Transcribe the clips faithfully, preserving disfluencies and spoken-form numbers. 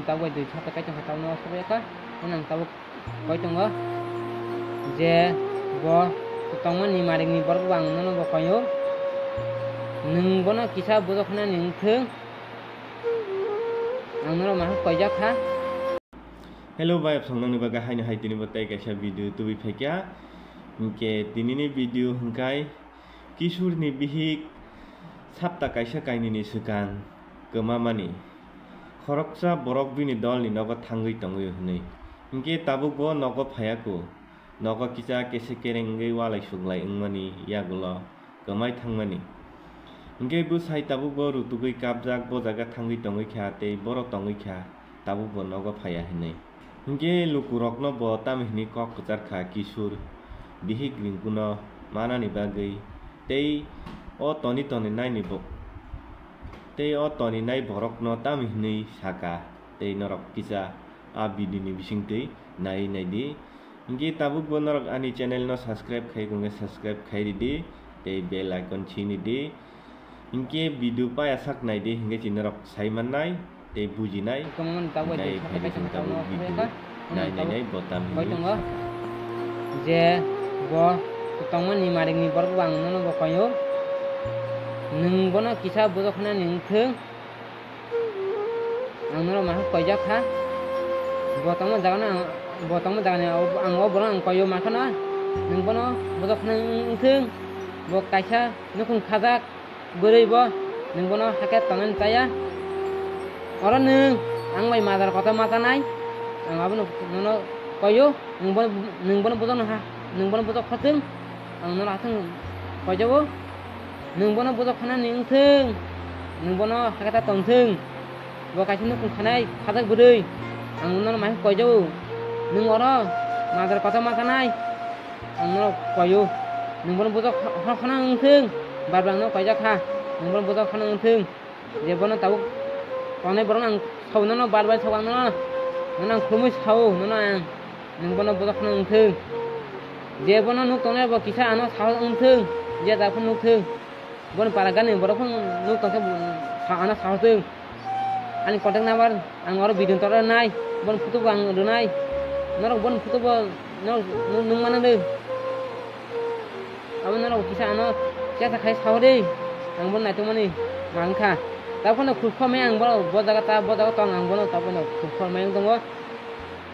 Tabuk bai dui sapta kaitor kha tabuk no asuk ya kha. Nang tabuk koi tongo je bo tongmani marikni borok bo ang nono bo koyo. Nwng bono kisa bujok khnani wngthwng. Ang nono mahak koijak kha. Hello bai, phang nangni bagwi haino hai tini bo tei kaisa video tubui phaikha. Hinkhe tinini video hwnkhe Kishorni bihik sapta kaisa kainwini swkang kwmamani. Khoroksa borok bini dolni nogo thangwi tongwi hwnwi. Hinkhe tabuk bo nogo phaiyaku. Nogo kisa kese kereng wngwi walai suglai wngmani yagulo kwmai thangmani. Hinkhe bwsai tabuk bo rutugwi kapjak, bo jaga thangwi tongwi kha tei boro tongwi kha, tabuk bo nogo phaiya hwnwi. Hinkhe lukurokno bo tamni hwnwi kok kwchar kha Kishor bihik Rinkuno manani bagwi tei o toni toni naini bo-, tei o toni nai borokno tamni hwnwi saka tei norok kisa a video ni bisingtwi nai naidi. Hinkhe tabuk bo norok ani channel no subscribe khai khe subscribe khai ridi tei bell icon chini di. Hinkhe video paya sak nai di, hinkhe chini rok sai mannai tei bujinai. Kwmamani tabuk bai tei twi phai di, saka chwng tabuk tabuk video kha. Nai nai nai bo tam koi hinwi tongo je bo tongmani marikni borok bo ang nono bo koyo. Nwng bono kisa bujok khnani wngthwng. Ang norok mahak koijak kha. Bo tongma jagano ang, bo tongma jagani ang o borok ang koyo mankha na. Nwng bono bujok khna wngthwng. Bo kaisa nukhung khajak bwrwi bo. Nwng bono hakhe tongnani chaya. Oro nwng ang bai madar kotha ma chanai. Ang abono nono koyo. Nwng bono, nwng bono bujokno ha, nwng bono bujok khathwng. Ang nono hathwng koijago. Nwng bono bujok khanani wngthwng, nwng bono hakhe ta tongthwng. Bo kaisa nukhung khanai khajak bwrwi. Ang nono mai koijago. Nwng oro madar kotha ma chanai. Ang nono koyo. Nwng bono bujok kha-, kha-, khana wngthwng. Bar bar ang nono koijak kha. Nwng bono bujok khana wngthwng. Je bono tabuk tongnai borok ang sao nono bar bar sao ang nono. Nono ang khulumui sao nono ang. Nwng bono bujok khana wngthwng. Je bono nuk tongnai bo kisa ano sahos wngthwng, je jaga phano nukthwng. Boni para gani borok phano nuk tongkhe bo sa-, ano sahos wng. Ani contact number ang oro video ni toro rwnai, boni photo bo ang rwnai. Norok boni photo bo norok nuk, nuk mano de. Abo norok kisa ano kesa khai sao de. Ang bono naitukmani mangkha. Tabuk phano khub khormai ang bono bo jaga ta, bo jaga tong ang bono tabuk phano khub khormai wng tongo.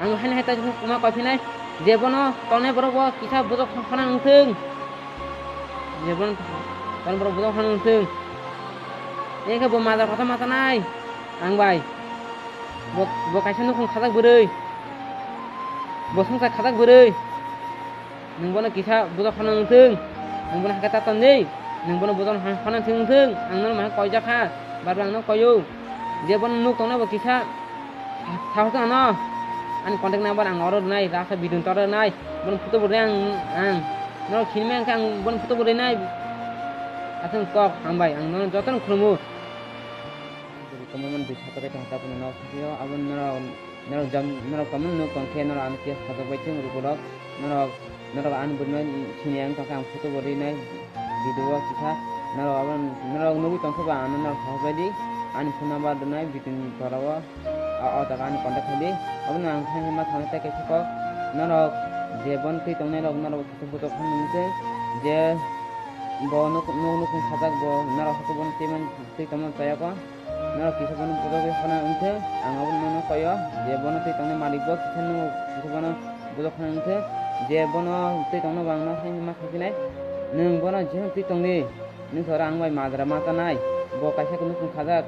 Ang haino hai ta ma koi phinai, je bono tongnai borok bo kisa bujok khana wngthwng. Je bono tongnai borok bujok khana wngthwng. Engkhe bo madar kotha ma chanai ang bai. Bo, bo kaisa nukhung khajak bwrwi. Bo swngchar khajak bwrwi. Nwng bono kisa bujok khana wngthwng, nwng bono hakhe ta tongdi, nwng bono bujok khana wngthwng, ang nono maha koijak kha, bar bar ang nono koyo. Je bono nuk tongnai bo kisa sahos ano, ani contact number ang oro rwnai, rasa bidun toro rwnai, bono photo bo rwnai ang, ang nono khinmai ang khe ang bono photo bo rwnai. Aswk kok hambai, ang nono jotono khulumu. Kwmamani dui sapta kaitor kha tabukno nok phio, abo norok, norok jam, norok tongmani nuk tongkhe norok ano khe sajak bai thung rukurok, norok, norok ani bwrwino sini ang tongkhe ang photo bo rinai video o kisa, norok abo, norok nugwi tongkhe ba ano norok sahos bai di, ani phone number rwnai video ni tola o, o, o jaga ani contact khai di, abono ang thani ma thangwi tei kaisa kok, norok je bono twi tongnai rok norok kisa bujok kha nung khe, je bo nuk, nuk, nukhung sajak bo norok haikhe bono twi man, twi tongmani chaya kho. Norok kisa bono bujogwi hana wngthwng, ang abo nono koyo, je bono twi tongnai malik bo kisa nwng kisa bono bujok hana wngthwng, je bono twi tongno bo ang no hai ma khaiphinai, nwng bono jehon twi tongdi, nwng se oro ang bai majra ma chanai, bo kaisa nukhung khajak,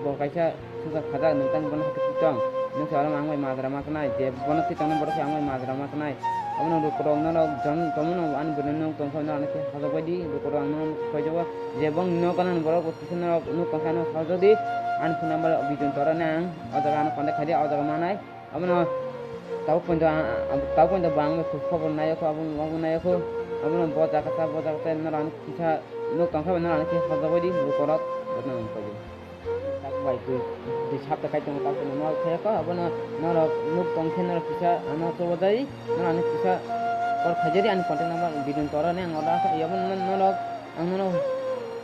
bo kaisa swngchar khajak, nwng tang bono hai khe twi tong, nwng se oro ang bai majra ma chanai, je bono twi tongnai borok se ang bai majra ma chanai, abono lukurok norok jon tongmano ani bwrwino nwng tongkha norok ani khe hajak bai di, lukurok ang nono koijago. Je bong nok gana borok bo kisa nok, nok tongkha no sajak di. Ani phone number bidun toro nang. O jaga ano contact khai di, o jaga manai. Abono tabuk pointo, tabuk pointo bo ang bai khobor nai kho, abo bo nai kho. Abono bo jaga ta, bo jaga ta norok ani kisa nok tongkha norok ani kisa sajak bai di, borok joto nang kho. Tak bai twi, twi sapta kai tongo, tak tongo norok khe kho, abono norok nok tongkhe norok kisa ano chobo dai, norok ani kisa kor khaijari ani contact number bidun toro nang, oro asa, yabo norok Ang nono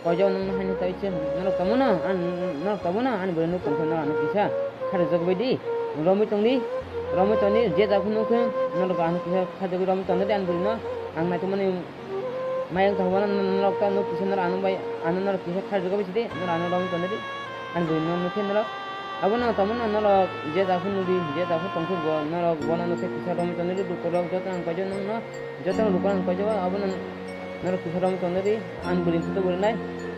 koijago nangma haino tei se norok tongmano, ang norok tongmano, ani bwrwi nuk tongkhe norok ano kisa kharajak bai di. romwi tongdi, romwi tongdi, je jaga phano nukthung, norok ano kisa kharjagwi romwi tongdi, ani bwrwino ang naitokmani mayung tongmano norok ta nuk kisa norok ano bai, ano norok kisa kharjagwi sidi, norok ano romwi tongdi, ani bwrwino nukhe norok. Abono tongmano norok je jaga phano nukdi, je jaga phano tongthok bo, norok bono nukhe kisa romwi tongdi, lukurok joto ang paijak nokno, joto lukurok ang paijak, abono norok kisa romwi tongdi, ani bwrwini photo bo rinai,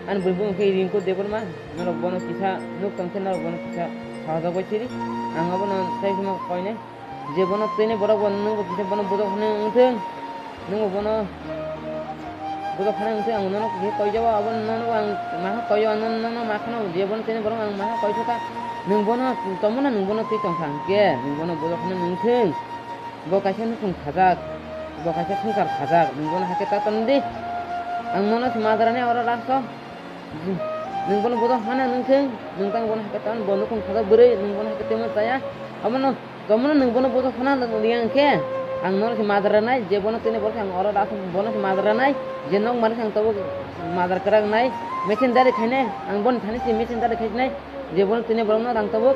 ani bwrwini photo khe Rinku Debbarma. Norok bono kisa nuk tong khe norok bono kisa sahajak bai siri. Ang abono tei phano koinai. Je bono tini borok bo nwng bo kisa bono bujok hwnwi wng thung. Nwng bo bono bujok hwnwi wng thung. Ang nono kisa koi jabo abono nono ang ma koi jabo nono ma kheno je bono tini borok ang ma koi thokha. Nwng bono tongmano nwng bono twi tong kha hwnkhe nwng bono bujok hwnwi wng thung. Bo kaisa nukhung khajak, bo kaisa swngchar khajak, nwng bono hakhe ta ton di. Ang nono se madarani oro rasto. Nwng bono bodo hana nwng thung, nwng tang bono hakhe ton, bo nukhung khajak bwrwi, nwng bono hakhe temo chaya. Abono, tomono nwng bono bodo hana liya hwnkhe, ang nono se madarnai, je bono tini borok ang oro rasto, bono se madarnai, je nok mari ang tabuk madar kwrak nai, machine dari khainai, ang boni thani se machine dari khainai, je bono tini borokno rang tabuk,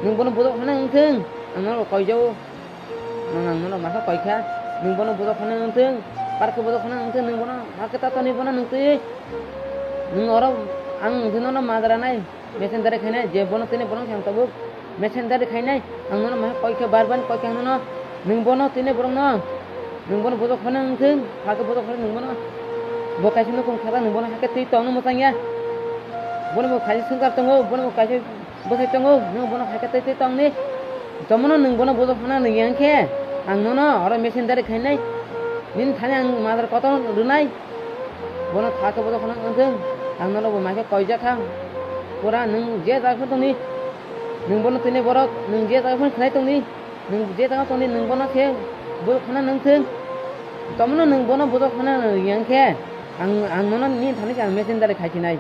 nwng bono bodo hana nwng thung, ang nono koi jao. Nwng ang nono masa koi kha, nwng bono bujok phano nwng thung, park khe bujok phano nwng thung, nwng bono hakhe ta toni bono nwng twi. Nwng oro ang nwng thung nono madara nai, messenger khainai, je bono tini bono khe ang tabuk messenger khainai, ang nono masa koi kha bar bar koi kha ang nono, nwng bono tini borok no, nwng bono bujok phano nwng thung, hakhe bujok phano nwng bono bo kaisa nukhung khajak nwng bono hakhe twi tongno mwchang ya, bono bo kaisa swngchar tongo, bono bo kaisa. Bwsai tongo, nwng bono hai khe tei tei tongni. Tomono nwng bono bujok hana nung yang khe, ang nono oro messenger khainai. Nini thani ang madar kotor rwnai. Bono tha khe bujok hana wng thung. Ang nono bo mai khe koi jak kha. Pura nwng je jak khe tongni. Nwng bono tini borok, nwng je jak khe khnai tongni. Nwng je jak tongni, nwng bono khe bujok hana nung thung. Tomono nwng bono bujok hana nung yang khe, ang, ang nono nini thani khe ang messenger khai khinai.